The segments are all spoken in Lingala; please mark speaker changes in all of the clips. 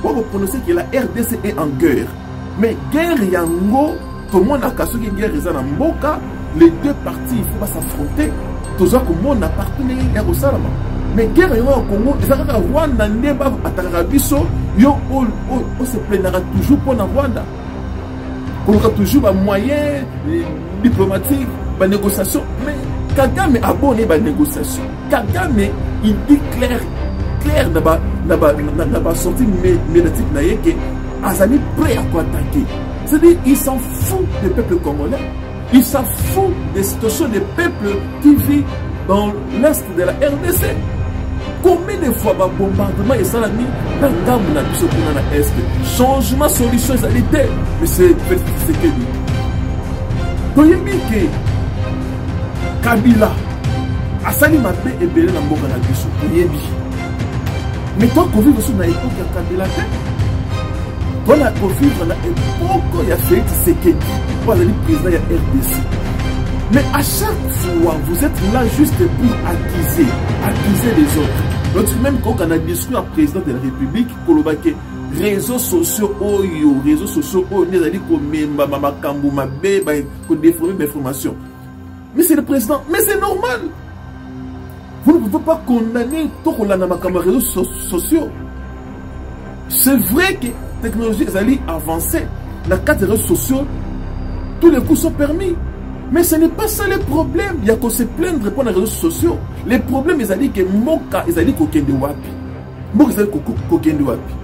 Speaker 1: Boko prononcer que la RDC est en guerre. Mais guerre yango tomonaka soki guerre eza na mboka, les deux parties il faut ba s'affronter. Toza komona partout ndenge ya kosalama. Mais guerre yango ya Congo eza kaka Rwanda nde ba atakaka biso, yo o se plaignaka toujours mpo na Rwanda. Koluka toujours ba moyens diplomatiques, ba négociations. Mais Kagame abonné ba négociations. Kagame, il dit clair, clair na ba na ba na ba sortie médiatique na ye que azali prêt à quoi attaquer. C'est-à-dire, il s'en fout du peuple congolais. Il s'en fout des situations des peuples qui vivent dans l'est de la RDC. Combien de fois ba bombardement esalami na ngambo na biso kuna na est? Changement solution ezali te, mais c'est Félix Tshisekedi. Toyebi ke Kabila asali mabe ebele na mboka na biso, toyebi. Mais toi kovivre so na époque ya Kabila te. Toi na kovivre na époque ya Félix Tshisekedi, oyo azali président ya RDC. Mais à chaque fois, vous êtes là juste pour accuser, accuser les autres. Donc même quand on a discours à président de la République, koloba ke réseaux sociaux oyo, réseaux sociaux oyo nde ezali komemba makambo mabe, ko déformer ba information. Mais c'est le président, mais c'est normal. Vous ne pouvez pas condamner tout kolanda makambo ya réseaux sociaux. C'est vrai que technologie ezali avancée. Na kati ya réseaux sociaux, tous les coups sont permis. Mais ce n'est pas ça le problème. Il y a qu'on se plaindre pour les réseaux sociaux. Les problèmes ezali que mboka ezali kokende wapi. Mboka ezali kokende wapi.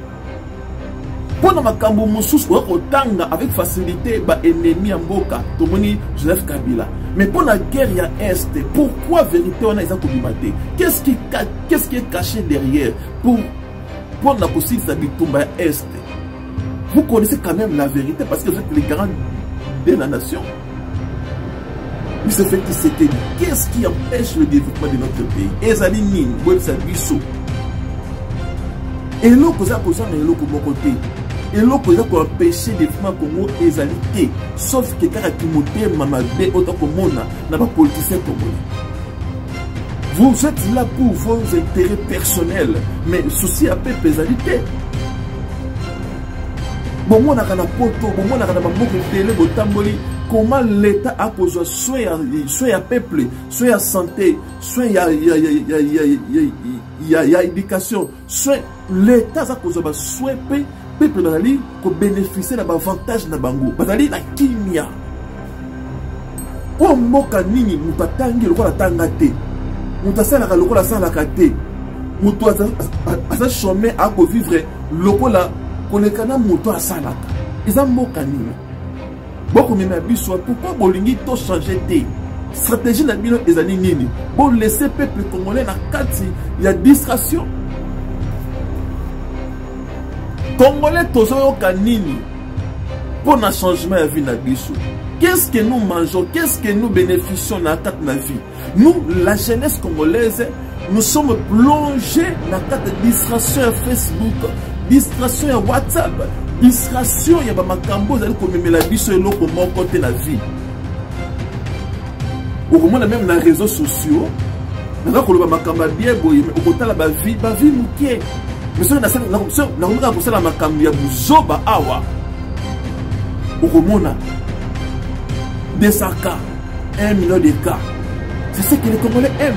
Speaker 1: Mpo na makambo mosusu oya kotanga avec facilité ba ennemi ya mboka, tomoni Joseph Kabila. Mais mpo na guerre ya Est, pourquoi vérité wana eza kobima te? Qu'est-ce qui est caché derrière pour mpo na kosilisa bitumba ya Est? Vous connaissez quand même la vérité parce que vous êtes les garants de la nation. Mais c'est fait qui s'était dit. Qu'est-ce qui empêche le développement de notre pays? Ezali nini? Boyebisa biso. Eloko eza kozanga eloko moko te. Eloko eza koempêcher développement Congo ezali te. Sauf que kaka kimotema mabe oyo tokomona na ba politiciens congolais. Vous êtes là pour vos intérêts personnels, mais souci ya peuple ezali te. Bomonaka na poto, bomonaka na bamboka ebele botamboli, comment l'État akozwa soin ya, soin ya peuple, soin ya santé, soin ya, ya, ya, ya, ya, ya, ya, ya éducation, soin l'État aza kozwa ba soin pe peuple bazali kobénéficier na ba avantage na bango, bazali na kimia. Oyo mboka nini moto atangi lokola atanga te, moto asalaka lokola asalaka te, moto aza chômeur akovivre lokola koleka na moto asalaka. Eza mboka nini? Bokomema biso, pourquoi bolingi to changer te? Stratégie na bino ezali nini? Bo laisser peuple congolais na kati ya distraction. Congolais tozoyoka nini pour na changement ya vie na biso? Qu'est-ce que nous mangeons? Qu'est-ce que nous bénéficions na kati na vie? Nous, la jeunesse congolaise, nous sommes plongés dans la distraction ya Facebook, distraction ya WhatsApp, distraction ya ba makambo ezali komemela biso eloko moko te na vie. Okomona même na réseaux sociaux, naza koloba makambo ya bien boye, mais okotala ba vie, ba vie moke. Mais soki nakomeka kosala makambo ya buzoba awa, okomona 200K, 1 million de cas. C'est ce que les Congolais aiment.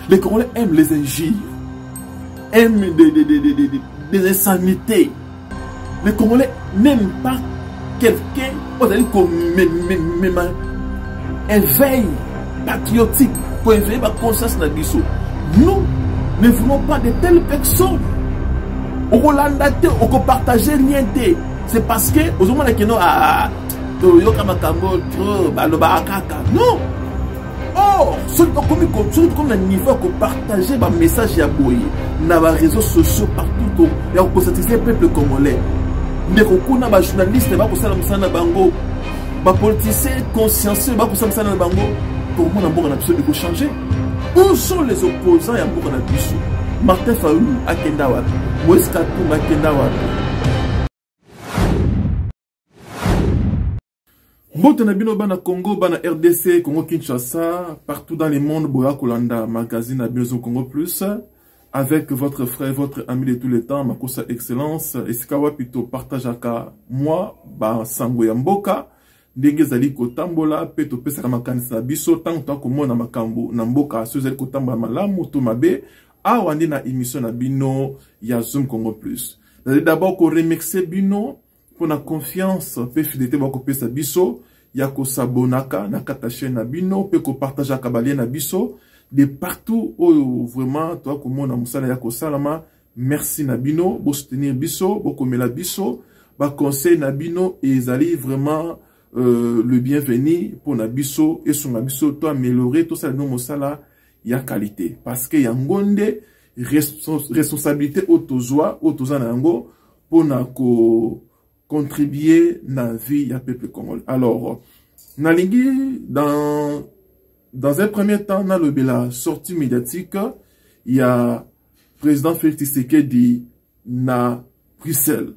Speaker 1: Les Congolais aiment les injures, aiment des insanités. Les Congolais n'aiment pas quelqu'un qui a éveil patriotique pour éveiller ma conscience na biso. Nous ne voulons pas de telles personnes. Okolanda te, okopartager lien te. C'est parce que ozomona keno ah toyoka makambo trop balobaka kaka. Non. Or, soki tokomi ko, soki tokomi na niveau ya kopartager ba message ya boye na ba réseaux sociaux partout ya kokonscientiser peuple congolais. Ndeko kuna ba journaliste bakosala mosala na bango, ba politiciens consciencieux bakosala mosala na bango, tokomona mboka na biso ekochanger. Où sont les opposants ya mboka na biso? Martin Fayulu akenda wapi? Moïse Katumbi akenda wapi? Mbote na bino bana Congo, bana RDC, Congo Kinshasa, partout dans le monde, boya kolanda magazine na bino Congo Plus. Avec votre frère, votre ami de tous les temps, Makossa Excellence, esika wapi to partageaka mwa ba sango ya mboka ndenge ezali kotambola mpe topesaka makanisi na biso ntango toakomona makambo na mboka soki ezali kotambola malamu to mabe. Awa nde na émission na bino ya Zoom Congo Plus. Nazali d'abord koremercier bino mpona confiance mpe fidélité bakopesa biso ya kosabonaka na kati ya chaîne na bino mpe kopartageaka balien na biso de partout oyo vraiment toya komona mosala ya kosalama. Merci na bino, bosoutenir biso, bokomela biso baconseil na bino, ezali vraiment le bienvenu mpona biso, esunga biso to améliorer, tosala bino mosala ya qualité, parce que yango nde responsabilité oyo tozwa, oyo toza na yango mpona kocontribuer na vie ya peuple congolais. Alors nalingi dans un premier temps nalobela sortie médiatique ya président Félix Tshisekedi na Bruxelles.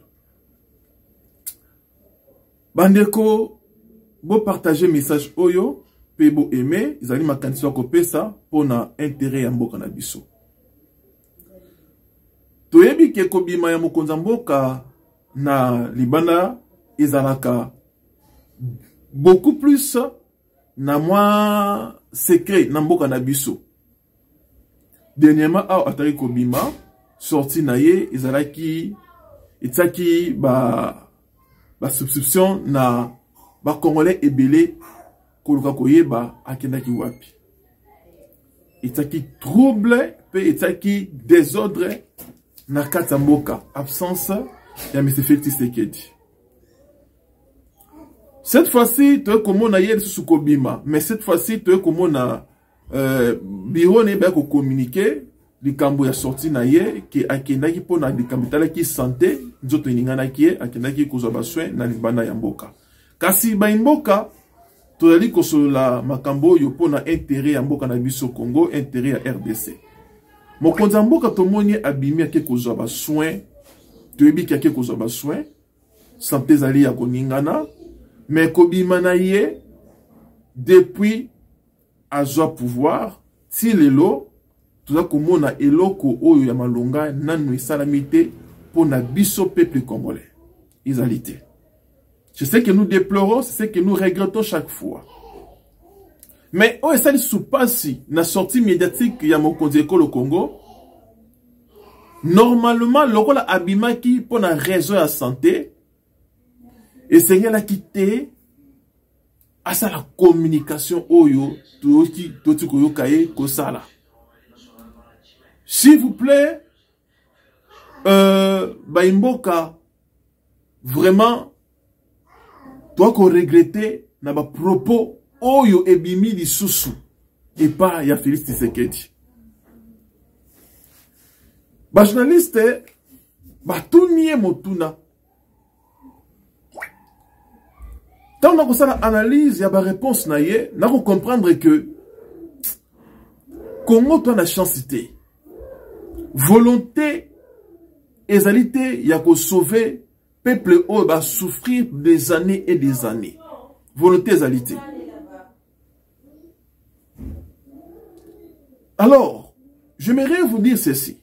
Speaker 1: Bandeko, bopartage message oyo mpe boaime, ezali makanisi ya kopesa mpona intérêt ya mboka na biso. Toyebi ke kobima ya mokonzi ya mboka na libanda ezalaka beaucoup plus na mwa secret na mboka na biso. Dernièrement awa ataki kobima, sortie na ye ezalaki etiaki ba basubscription na bacongolais ebele koluka koyeba akendaki wapi. Etiaki trouble mpe etiaki désordre na kati ya mboka, absence ya M. Félix Tshisekedi. Cette fois-ci toye komona ye lisusu kobima, mais cette fois-ci toye komona bureau na ye baya kocommuniquer likambo ya sortie na ye ke akendaki mpona likambo etalaki santé, nzoto eninganaki ye, akendaki kozwa basoin na libanda ya mboka. Kasi baimboka, tozali kosolola makambo oyo mpona intérêt ya mboka na biso Congo, intérêt ya RDC. Mokonzi ya mboka tomoni abimi, ake kozwa basoin. Toyebi ke ake kozwa basoin, santé ezali ya koningana, mais kobima na ye depuis azwa pouvoir ti lelo, toza komona eloko oyo ya malonga nanu esalami te mpo na biso peuple congolais, ezali te. C'est ce que nous déplorons, c'est ce que nous regrettons chaque fois. Mais oyo esali supasi na sortie médiatique ya mokonzi ekolo Congo, normalement lokola abimaki mpo na raison ya santé, esengelaki te asala communication oyo toyoki toti koyoka ye kosala. S'il vous plaît, baimboka, vraiment toa koregretter na bapropos oyo ebimi lisusu epai ya Félix Tshisekedi. Bajournaliste batuni ye motuna. Ntango nakosala analyse ya baréponse na ye, nakocomprendre que Congo toa na chance te, volonté ezali te ya kosauver peuple oyo basouffrir des années et des années. Volonté ezali te. Alors j'aimerais vous dire ceci: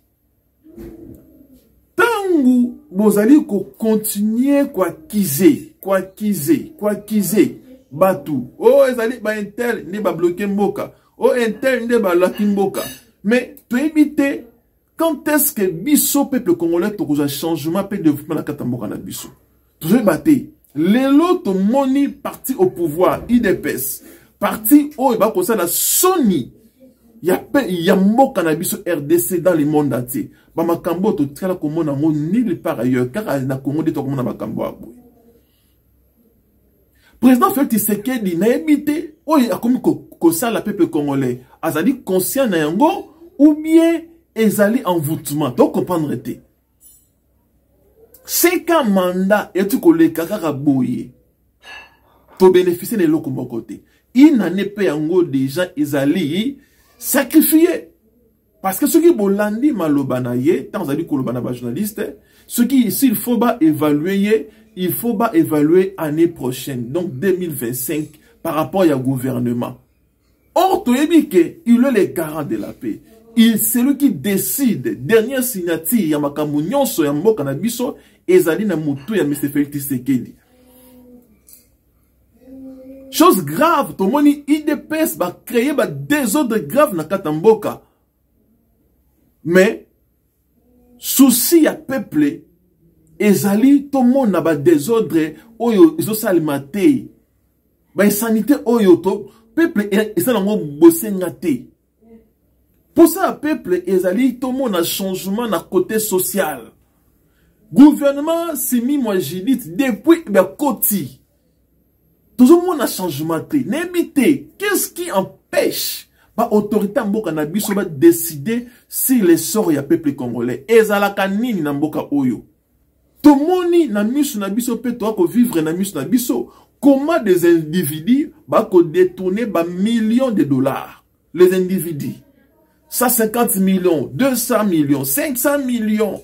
Speaker 1: ntango bozali kocontinuer koaccuser, koaccuser, koaccuser bato oyo ezali bauntel nde babloquer mboka, oyo untel nde balaki mboka, mais toyebi te quand est-ce que biso peuple congolais tokozwa changement mpe développement na kati ya mboka na biso. Tozoyeba te. Lelo tomoni parti au pouvoir, UDPS, parti oyo bakosala soni ya mboka na biso RDC dans le monde entier. Bamakambo oyo totikala komona yango nulle part ailleurs, kaka na Congo nde tokomona makambo ya boye. Président Félix Tshisekedi, nayebi te oyo akomi kosala peuple congolais azali conscient na yango ou bien ezali envoûtement, tocomprendre te. Seka mandat eti koleka kaka boye, tobénéficie na eloko moko te. Une année mpe yango déjà ezali sacrifié, parce que soki bolandi maloba na ye ntango azali koloba na bajournaliste, soki s'il faut baévaluer ye, il faut baévaluer année prochaine, donc 2025, par rapport ya gouvernement. Or toyebi ke il est le garant de la paix. Il celui qui décide dernière signature ya makambo nyonso ya mboka na biso ezali na motu ya Mr Felix Tshisekedi. Chose grave, tomoni IDPS ba créer ba désordre grave na kati ya mboka. Mais souci ya peuple ezali tomona ba désordre oyo ezosalema te. Ba insanité oyo to peuple eza nango bosenga te. Posa ya peuple ezali tomona changement na côté social. Gouvernement Simi mwa Judith depuis bakoti tozomona changement te. Nayebi te qu'est-ce qui empêche ba autorité ya mboka na biso ba décider sur le sort ya peuple congolais. Ezalaka nini na mboka oyo? Tomoni na miso na biso pe toa ko vivre na miso na biso comment des individus ba ko détourner ba millions de dollars. Les individus 150 millions, 200 millions, 500 millions,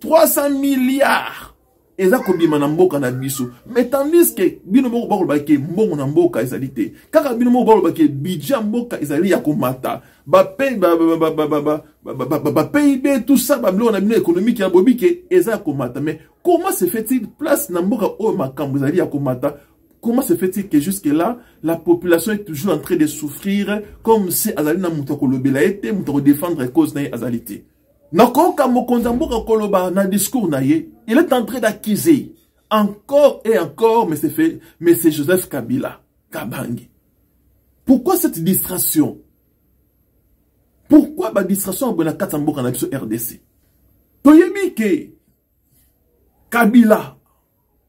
Speaker 1: 300 milliards eza kobima na mboka na biso. Mais tandis que bino moko bakoloba ke mbongo na mboka ezali te, kaka bino moko bakoloba ke budget ya mboka ezali ya komata, ba P, ba, ba, ba, ba, ba, ba, ba, ba, ba, ba PIB, tout ça, ba biloko na bino économique ya bobi ke eza ya komata. Mais comment se fait-il place na mboka oyo makambo ezali ya komata? Comment se fait-il que jusque-là, la population est toujours en train de souffrir comme si azali na moto akolobela ye te, moto akodéfendre cause na ye azali te? Nakoyoka mokonzi ya mboka koloba na discours na ye, il est en train d'accuser encore et encore monsieur Joseph Kabila Kabange. Pourquoi cette distraction? Pourquoi ba distraction ya boye na kati ya mboka na biso RDC? Toyebi ke Kabila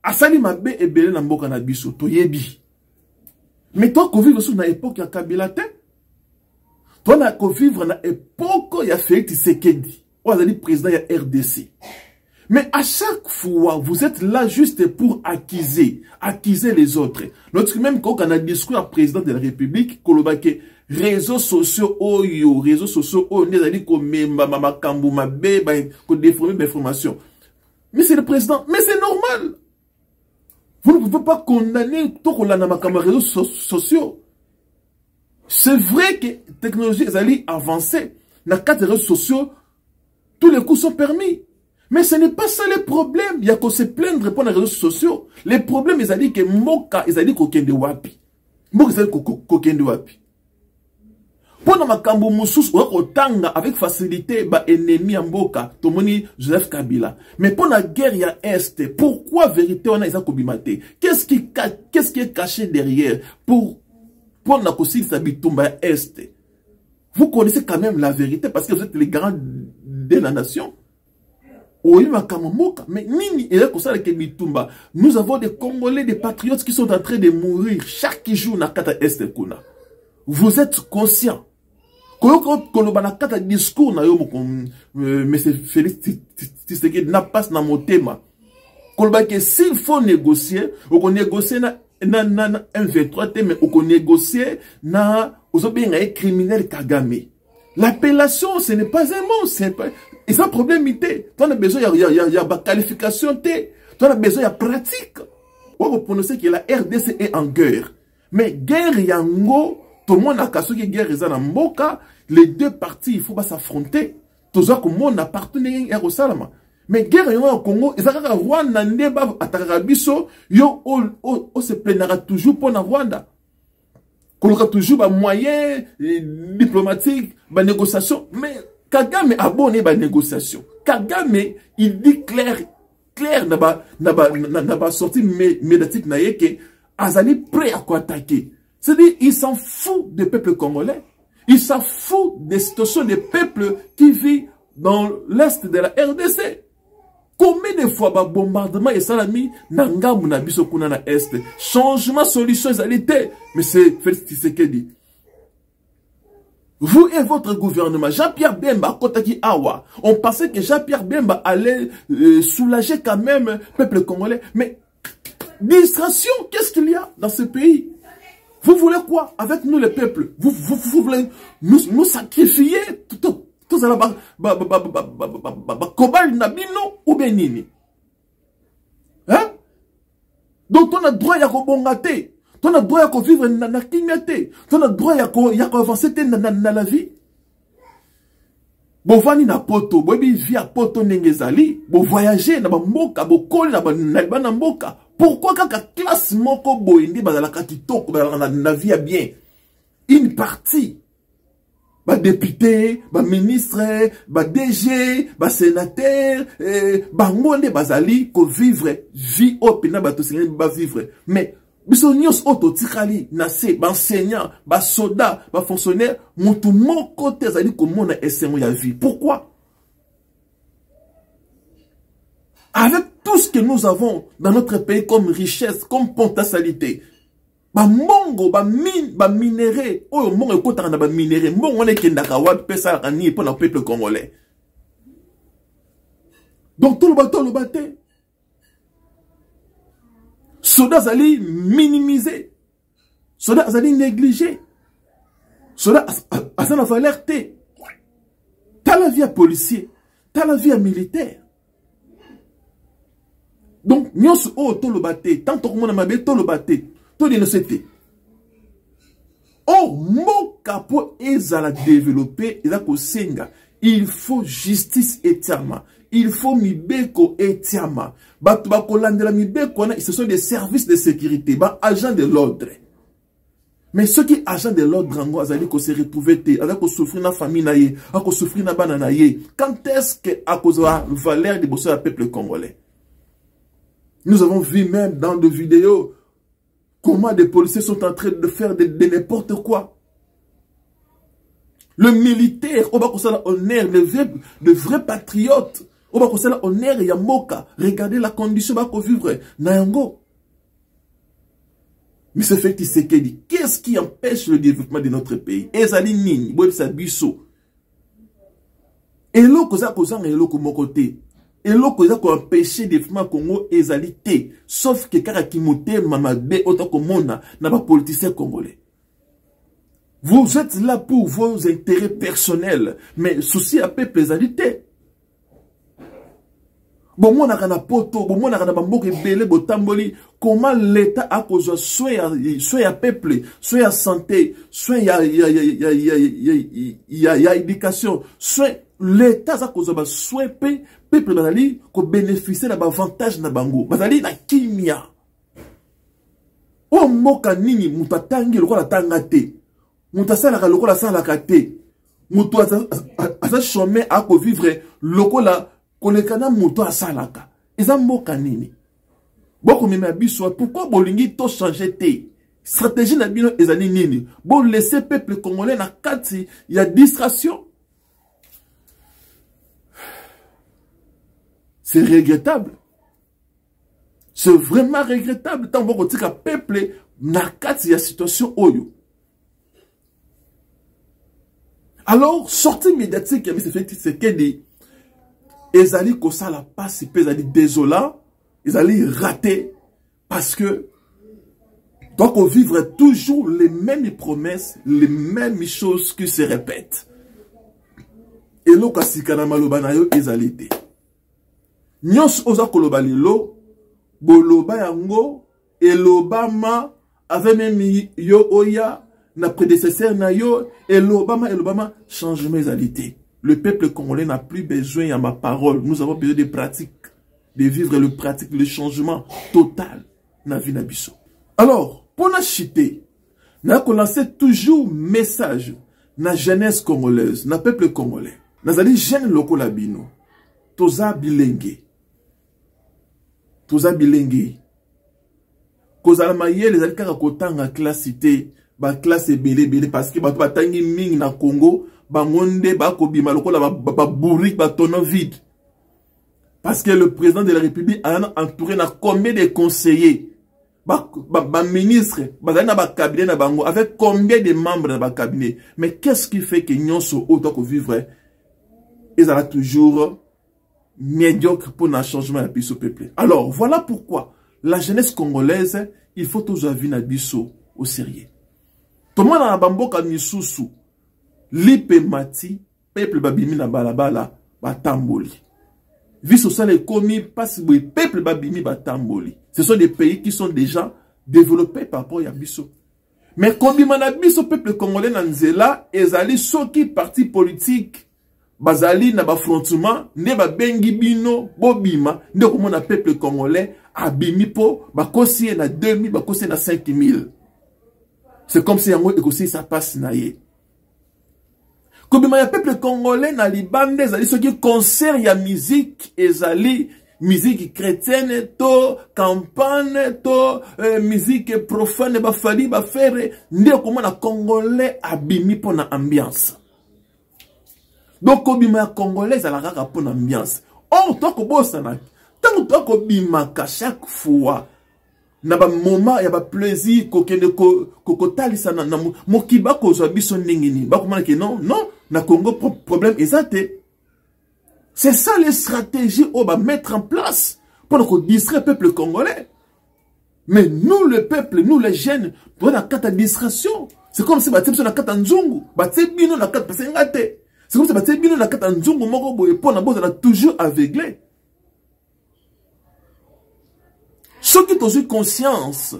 Speaker 1: asali mabe ebele na mboka na biso, toyebi. Mais toi kovivre sur na époque ya Kabila te. Toi na kovivre na époque ya Félix Tshisekedi, oyo azali président ya RDC. Mais à chaque fois, vous êtes là juste pour accuser, accuser les autres. Notre même quand on a discours à président de la République, kolobake réseaux sociaux oyo, réseaux sociaux oyo, nde ezali komemba ma makambo mabe, ba, ko déformer ba information. Mais c'est le président, mais c'est normal. Vous ne pouvez pas condamner tout kolanda makambo ya réseaux sociaux. C'est vrai que technologie ezali avancée. Na quatre réseaux sociaux, tous les coups sont permis. Mais ce n'est pas ça le problème. Il y a qu'on se plaindre pour les réseaux sociaux. Les problèmes, ils ont dit que mboka, ils ont dit kokende wapi. Mboka, ils ont dit kokende wapi. Pour na makambo mosusu, oya kotanga avec facilité ba ennemi ya mboka, tomoni Joseph Kabila. Mais pour la guerre ya Est, pourquoi vérité wana eza kobima te? Qu'est-ce qui qu'est-ce qui est caché derrière pour na kosilisa bitumba ya Est? Vous connaissez quand même la vérité parce que vous êtes les garants de la nation. Oyebi makambo mboka, mais nini eza kosala ke bitumba? Nous avons des Congolais, des patriotes qui sont en train de mourir chaque jour na kata Est kuna. Vous êtes conscient. Koyoka koloba na kata discours na yo moko monsieur Félix Tshisekedi na passe na motema. Koloba ke s'il faut négocier, oko négocier na na na na M23 te, mais oko négocier na ozobenga ye criminel Kagame. L'appellation, ce n'est pas un mot, c'est pas, et ça problème té. Toi, on a besoin, y a, y a, y a, y a ba qualification té. Toi, on a besoin, y a pratique. On va prononcer que la RDC est en guerre. Mais guerre yango, tout le monde a cassé que guerre eza na mboka, les deux parties, il faut pas s'affronter. Tout ça que monde appartenait à Rosalama. Mais guerre yango au Congo, eza kaka Rwanda nde ba attaquera biso, yo o, o, o se plaindra toujours pour na Rwanda. Koloka toujours ba moyen diplomatique, ba négociation, mais Kagame a bonné ba négociation. Kagame, il dit clair, clair na ba, na ba, na, na ba sortie médiatique na ye ke azali prêt à quoi attaquer. C'est-à-dire, il s'en fout des peuples congolais. Il s'en fout des situations des peuples qui vivent dans l'est de la RDC. Combien de fois ba bombardement et salami na ngambu na biso kuna na est? Changement, solution, ezali te. Mais c'est Félix Tshisekedi. Vous et votre gouvernement, Jean-Pierre Bemba, Kotaki Awa, on pensait que Jean-Pierre Bemba allait soulager quand même le peuple congolais. Mais distraction, qu'est-ce qu'il y a dans ce pays? Vous voulez quoi avec nous, le peuple? Vous voulez nous sacrifier tout, tout, tout ça là, ba, ba, ba, ba, ba, ba, ba, ba, ba, Kobal Nabino ou bien nini? Hein? Donc, on a droit à rebongater. On a droit à vivre na, na kimia te. On a droit à ko, ya ko avancer te na, na, na la vie. Bovandi na poto, boyebi vie ya poto ndenge ezali, bovoyage na bamboka, bokoli na bana mboka. Pourquoi kaka classe moko boye nde bazalaka kitoko, bazalaka na vie ya bien? Une partie badepute, baministre, badg, basénateur, bango nde bazali kovivre vie oyo mpenza bato esengeli bavivre. Mais biso nyonso oyo totikali na se, baenseignant, basoda, bafonctionnaire, motu moko te azali komona esengo ya vie. Pourquoi? Avec tout ce que nous avons dans notre pays comme richesse, comme potentialité, bambongo, bamine, baminere, oyo mbongo ekotaka na baminere, mbongo wana ekendaka wapi mpe esalaka nini mpo na peuple congolais? Donc toloba toloba te, soda azali minimisé, soda azali négligé, soda aza na valeur te. Tala vie ya policier, tala vie ya militaire. Donc nyonso oyo toloba te, tant tokomona mabe toloba te, todenonse te. Or mboka mpo ezala développé eza kosenga il faut justice etiama, il faut mibeko etiama. Bato bakolandela mibeko wana, ce sont des services de sécurité, ba agents de l'ordre. Mais soki agent de l'ordre yango azali ko se retrouver te, azali kosouffrir na famille na ye, akosouffrir na bana na ye, quand est-ce que akozwa valeur liboso ya peuple congolais? Nous avons vu même dans des vidéos comment des policiers sont en train de faire de n'importe quoi. Le militaire, oyo bakosala honneur, le vrai patriote, oyo bakosala honneur ya mboka, regardez la condition bakovivre na yango. Mais ce fait Tshisekedi, qu'est-ce qui empêche le développement de notre pays? Ezali nini? Boyebisa biso. Eloko eza kozanga eloko moko te. Eloko eza koempêcher développement Congo ezali te. Sauf que kaka kimotema mabe oyo tokomona na ba politiciens congolais. Vous êtes là pour vos intérêts personnels, mais souci ya peuple ezali te. Bomonaka na poto, bomonaka na bamboka ebele botamboli, comment l'État akozwa soin ya, soin ya peuple, soin ya santé, soin ya, ya, ya, ya, ya, ya, ya, ya éducation, soin l'État aza kozwa ba soin pe peuple bazali kobénéficier na baavantage na bango, bazali na kimia. Oyo mboka nini moto atangi lokola atanga te, moto asalaka lokola asalaka te, moto aza chômeur akovivre lokola koleka na moto asalaka. Eza mboka nini bokomema biso? Pourquoi bolingi to changer te? Stratégie na bino ezali nini? Bolese peuple congolais na kati ya distraction. C'est regrettable, c'est vraiment regrettable ntango bokotika peuple na kati ya situation oyo. Alors sortie médiatique ya M. Félix Tshisekedi ezali kosala pasi mpe ezali désolant, ezali raté, parce que doit vivre toujours les mêmes promesses, les mêmes choses qui se répètent. Eloko ya sika na maloba na yo ezali te. Nyonso oza koloba lelo, boloba yango elobama avec même yo oya na prédécesseur na yo, elobama elobama, changement ezali te. Le peuple congolais n'a plus besoin ya ma parole. Nous avons besoin de pratiques, de vivre le pratique, le changement total na vie na biso. Alors, pour na chiter, na kolancer toujours message na jeunesse congolaise, na peuple congolais. Nazali jeune lokola bino. Toza bilenge. Toza bilenge. Kozala mayele ezali kaka kotanga classe te, ba classe ebele ebele, parce que bato batangi mingi na Congo, bango nde bakobima lokola ba bourrique, ba tonneau vide. Parce que le président de la République a entouré na combien de conseillers, ba ministre, bazali na ba cabinet na bango, avec combien de membres na ba cabinet. Mais qu'est-ce qui fait que nyonso oyo tokovivre ezala toujours médiocre pour un changement ya biso peuple? Alors voilà pourquoi la jeunesse congolaise, il faut toujours vivre na biso au sérieux. Tomona na bamboka misusu lipe mati, peuple babimi na balabala batamboli, vie sociale ekomi pasi boye, peuple babimi batamboli. Ce sont des pays qui sont déjà développés par rapport ya biso. Mais kobima na biso peuple congolais na nzela ezali soki parti politique bazali na bafrontement nde babengi bino bobima nde okomona peuple congolais abimi mpo bakosi ye na 2000, bakosi ye na 5000. C'est comme si yango ekosilisa mpasi na ye. Kobima ya peuple congolais na libanda ezali soki concert ya musique, ezali musique chrétienne to campagne to musique profane, bafali bafere, nde okomona congolais abimi mpo na ambiance. Donc kobima ya congolais ezalaka kaka mpo na ambiance. Or tokobosana ntango tokobimaka chaque fois na bamoment ya baplaisir, kokende kotalisa na mokili, bakozwa biso ndenge nini? Bakomona ke non, non, na Congo problème eza te. C'est ça les stratégies oyo bamettre en place mpona kodistraire peuple congolais. Mais nous le peuple, nous les jeunes, toza na kati ya distraction. C'est comme si batie biso na kati ya nzungu, batie bino na kati, parce nga te, c'est comme si batie bino na kati ya nzungu moko boye mpona bozala toujours aveuglé. Soki tozwi conscience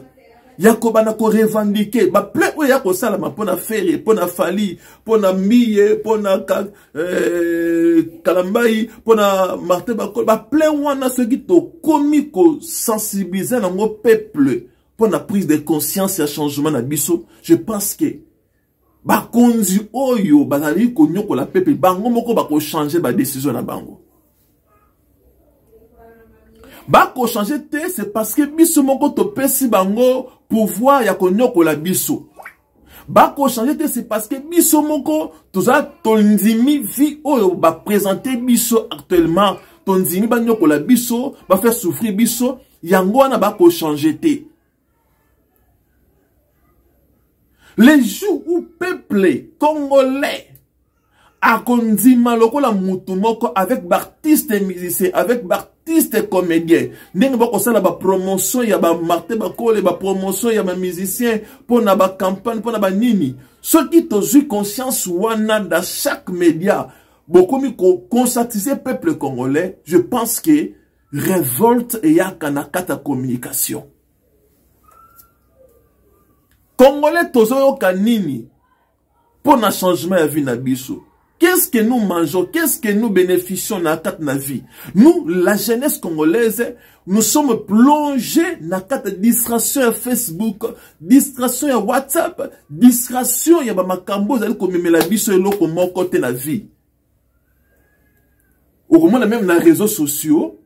Speaker 1: ya kobanda korevendiquer baplein oyo ya kosalama mpo na Ferre, mpo na Fally, mpo na Mbiye, mpo na Kalambai, mpo na Martin Bakole, baplein wana, soki tokomi kosensibiliser nango peuple mpo na prise de conscience ya changement na biso, je pense que bakonzi oyo bazali konyokola peuple, bango moko bakochange badécision na bango. Bakochange te, c'est parce que biso moko topesi bango pouvoir ya konyokola biso. Bakochange te, c'est parce que biso moko toza tondimi vie oyo baprésente biso actuellement, tondimi banyokola biso, bafaire souffrir biso. Yango wana bakochange te. Les jours où peuple congolais akondima lokola mutu moko avec baartiste musicien, avec baartiste comédien, ndenge bakosala bapromotion ya bamartin Bakole, bapromotion ya bamusicien mpo na bacampagne, mpo na banini, soki tozwi conscience wana, dans chaque média bokomi koconscientiser peuple congolais, je pense que révolte eyaka na kati ya communication. Congolais tozoyoka nini mpo na changement ya vie na biso? Qu'est-ce que nous mangeons? Qu'est-ce que nous bénéficions dans la vie? Nous, la jeunesse congolaise, nous sommes plongés dans la distraction ya Facebook, distraction ya WhatsApp, distraction ya bamakambo ezali komemela biso eloko moko te na vie. Okomona même na réseaux sociaux,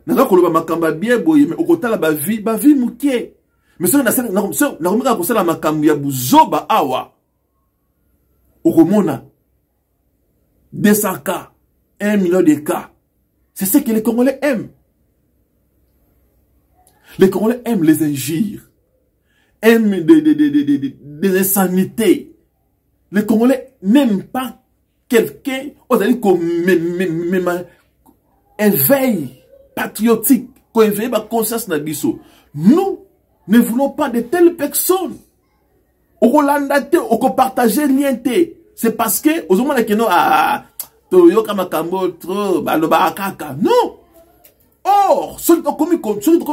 Speaker 1: naza koloba makambo ya bien boye, mais okotala bavues, bavues moke. Mais soki nakomi kaka kosala makambo ya buzoba awa, okomona 200 k, 1 million de cas. C'est ce que les Congolais aiment. Les Congolais aiment les injures, aiment des insanités. Les Congolais n'aiment pas quelqu'un ozali komema éveil patriotique, koéveiller ba conscience na biso. Nous ne voulons pas de telles personnes. Okolanda te, okopartage lien te, c'est parce que ozomona keno, ah, toyoka makambo trop, balobaka kaka. Non. Or soki tokomi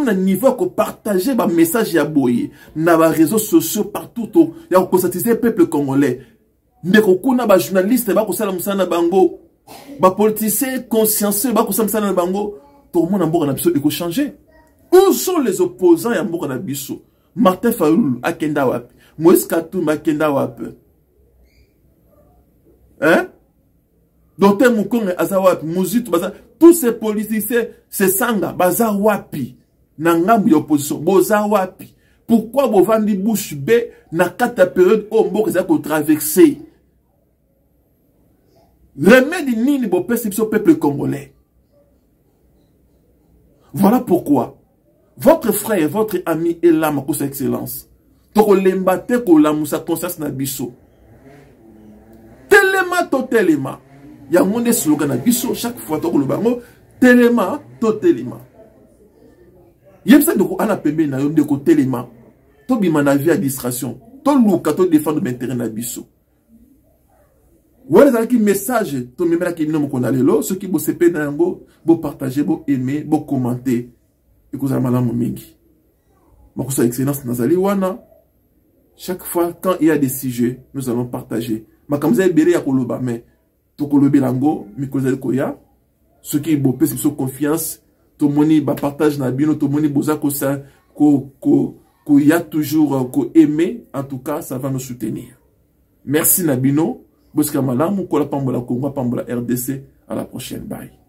Speaker 1: na niveau ya kopartage bamessage ya boye na baréseaux sociaux partout, to ya koconscientiser peuple congolais, ndeko, kuna bajournaliste bakosala mosala na bango, bapoliticien consciencieux bakosala mosala na bango, tokomona mboka na biso ekochange. Où sont les opposants ya mboka na biso? Martin Fayulu akenda wapi? Moïse Katumbi akenda wapi, hein? Docteur Mukonge aza wapi? Muzitu baza, tous ces politiciens sesanga baza wapi na ngambu ya opposition? Boza wapi? Pourquoi bovandi bouche bée na kati ya période oyo mboka ezali kotraverse? Remède nini bopesi biso peuple congolais? Voilà pourquoi votre frère, votre ami est là, Makosa Excellence. Tokolemba te kolamusa conscience na biso. Telema to telema, yango nde slogan na biso. Chaque fois tokoloba yango, telema to telema. Yebisa ndeko ana pembeni na yo: ndeko, telema, tobima na vie ya distraction, toluka todefendre baintérêt na biso. Wana ezalaki message tomemelaki bino mokolo na lelo. Soki bosepeli na yango, bopartage, boaime, bokommente, ekozala malamu mingi. Makosa Excellence nazali wana. Chaque fois quand il y a des sujets, nous allons partager. Makambo eza ebele ya koloba, mais Tokolobela yango mikolo ezali koya. Soki bopesi biso confiance, tomoni bapartage na bino, tomoni boza kosa ko, ko, koya toujours ko aimer, en tout cas ça va nous soutenir. Merci na bino, bosika malamu, kola pambola Congo, pambola RDC. À la prochaine, bye.